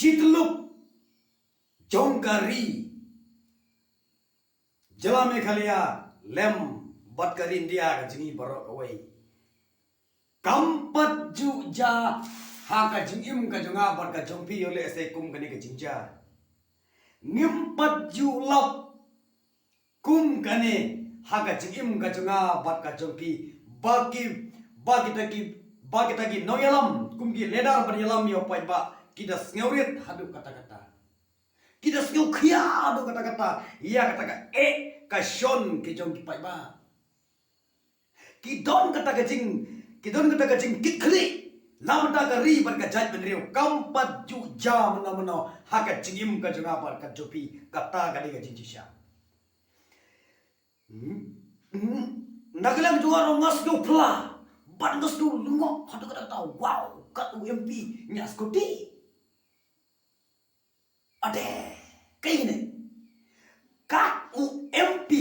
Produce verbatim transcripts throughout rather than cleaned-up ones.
Jingtyllup jong ka ri jylla Meghalaya lem bad ka ri India ka jong ngi baroh kawei kam pat ju jia ha ka jingim ka jong nga bad ka jong phi, ïoh lehse kum kane ka jingjia. Ngim pat ju lap kum kane ha ka jingim ka jong nga bad ka jong phi. Ba ki, ba kita ki, ba kita ki nongïalam kum ki leader ban ïalam ïa u paidbah ki da sngewrit haduh katta katta. Ki da sngewkhia haduh katta katta ïa kata ka eh ka shon ki jong ki paidbah. Ki don kata ka jing, ki don kata ka jingkitkhlieh na bynta ka ri bad ka jaitbynriew. Kam pat ju jia mynno mynno ha ka jingim ka jong nga bad ka jong phi. Kata ka dei ka jingshisha. Hmm. Hmm. Na ka liang jong nga ruh nga sngewphylla bad nga sngewlyngngoh haduh katta katta, wow, kat u M P ñiah skuti. Ade, kaei ne? Kat u M P,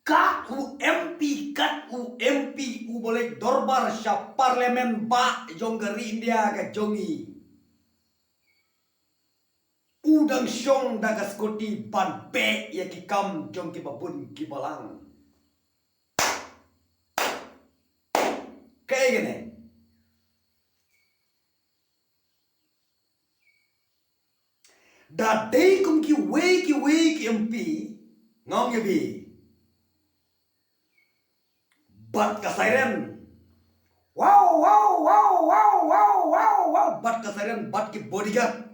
kat u M P, kat u M P uba leit dorbar sha Parliament bah jong ka ri India ka jong ngi, u dang shong da ka skuti ban beh ïa ki kam jong ki babun ki balang. Kaei kane? Da dei kum kiwei kiwei ki M P, nga ong ïa phi, bad ka siren, wow, wow, wow, bad ka siren, bad ki bodyguard.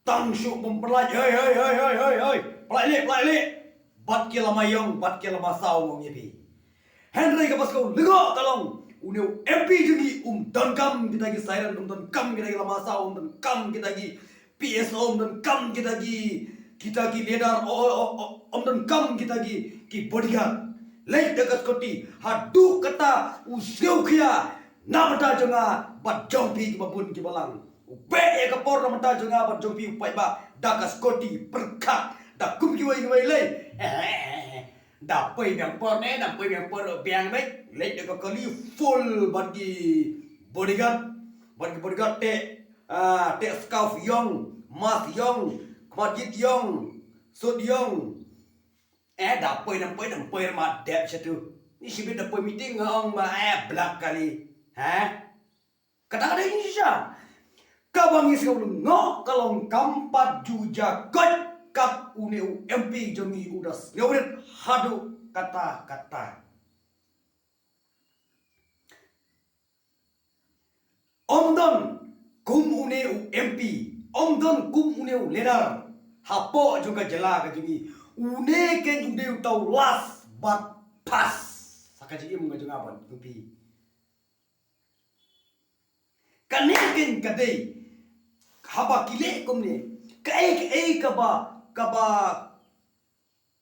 Tang shu bym pynlait, hei, hei, hei, hei, hei, hei, pynlait leh, pynlait leh. Bad ki lama ïong, bad ki lama saw, nga ong ïa phi. Hynrei kaba sngewlyngngoh ka long, une u M P jong ngi um donkam kita ki siren, um donkam kita ki lama saw, um donkam kita ki P S O, um donkam kita ki, kita ki leader, o, o, o, o, um donkam kita ki, ki bodyguard. Leit da ka skuti, haduh katta u sngewkhia na bynta jong nga bad jong phi ki babun ki balang. U beh ïa ka por na bynta jong nga bad jong phi u paidbah da ka skuti pyrkhat da kum kiwei kiwei lei. Da poi biang por ne, da poi biang por biang ne. Leit da ka kali full bad ki bodyguard. Bad ki bodyguard te, ah, te scarf ïong, mask ïong, khmat jit ïong, suit ïong. Eh, da poi, da poi, da poi ma dep shatu. Ni shibit da poi meeting nga ong ma, eh, blak kali. Ha? Kata ka dei jingshisha. Kaba ngi sngewlyngngoh ka long kam pat ju jia koit kat une u M P jong ngi u da sngewrit haduh katta katta. Ym don kum une u M P, ym don kum une u leader hapoh jong ka jylla ka jong ngi. Une keiñ u dei uta u last bad pass ha ka jingim ka jong nga bad jong phi. Kane keiñ ka dei haba ki leh kumne, kaei kaei kaba, kaba,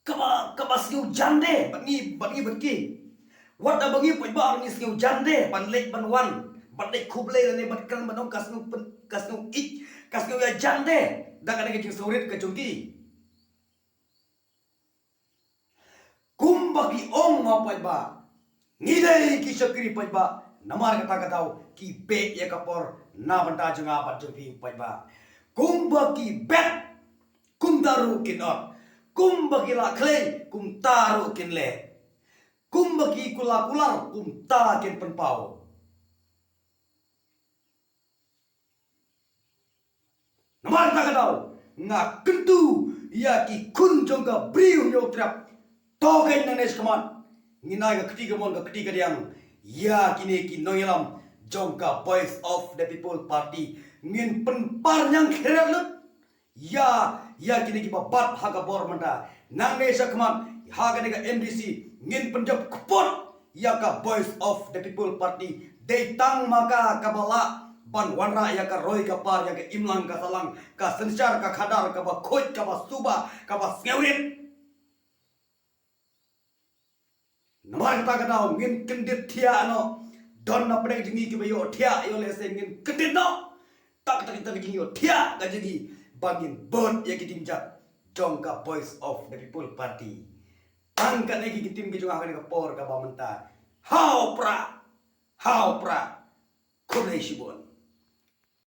kaba, kaba sngewjan de bad ngi, bad ngi bad ki. Wat da ba ngi paidbah ngi sngewjan de ban leit ban wan, ban leit khublei lane ban kren ban ong ka sngew pyn, ka sngew ïeit, ka sngew ïajan de da kane ka jingsngewrit ka jong ki. Kumba ki ong ma paidbah, ngi dei ki shakri paidbah, namar kata ka daw ki beh ïa ka por na bynta jong nga bad jong phi paidbah. Kumba ki bet, kumta ruh kin ot. Kumba ki la khlei, kumta ruh kin leh. Kumba ki kular kular, kumta kin pynpaw. Namar kata ka daw nga kyntu ïa ki khun jong ka Bri u Hynñiewtrep. To keiñ nangne shakhmat ngin ai ka kti kamon ka kti kadiang ïa kine ki nongïalam jong ka Voice of the People Party. Ngin pynpar ñiang khret lut ïa, ïa kine kiba bat ha ka bor mynta. Nangne shakhmat ha kane ka M D C ngin pynjop kput ïa ka Voice of the People Party. Dei tang ma ka kaba lah ban wanrah ïa ka roi ka par, ïa ka imlang ka sahlang, ka synshar ka khadar, kaba khuid, kaba suba, kaba sngewrit. Namar kata ka daw ngin kyndit thiah noh. Don na pdeng jong ngi kiba ïohthiah, ïoh lehse ngin kyndit noh. Tak tak tak jingïohthiah ka jong ngi ba ngin bud ïa ki jingjia jong ka Voice of the People Party. Tang kane ki ktien ki jong nga ha kane ka por kaba mynta. Hau pra, hau pra. Khublei shibun.